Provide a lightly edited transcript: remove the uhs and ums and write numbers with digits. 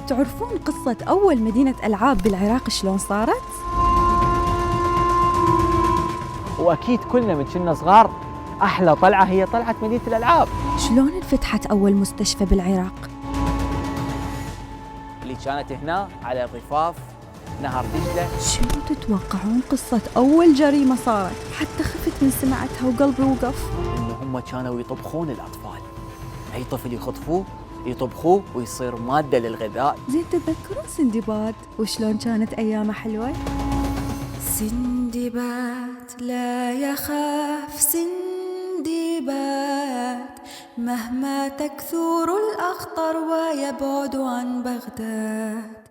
تعرفون قصة أول مدينة ألعاب بالعراق شلون صارت؟ واكيد كلنا من كنا صغار احلى طلعه هي طلعه مدينه الالعاب شلون انفتحت أول مستشفى بالعراق؟ اللي كانت هنا على ضفاف نهر دجله. شنو تتوقعون قصة أول جريمة صارت؟ حتى خفت من سمعتها وقلبي وقف. انه هم كانوا يطبخون الاطفال، اي طفل يخطفوه يطبخوه ويصير ماده للغذاء. زين تتذكرون سندباد وشلون كانت أيامه حلوة؟ سندباد لا يخاف سندباد مهما تكثر الأخطر ويبعد عن بغداد.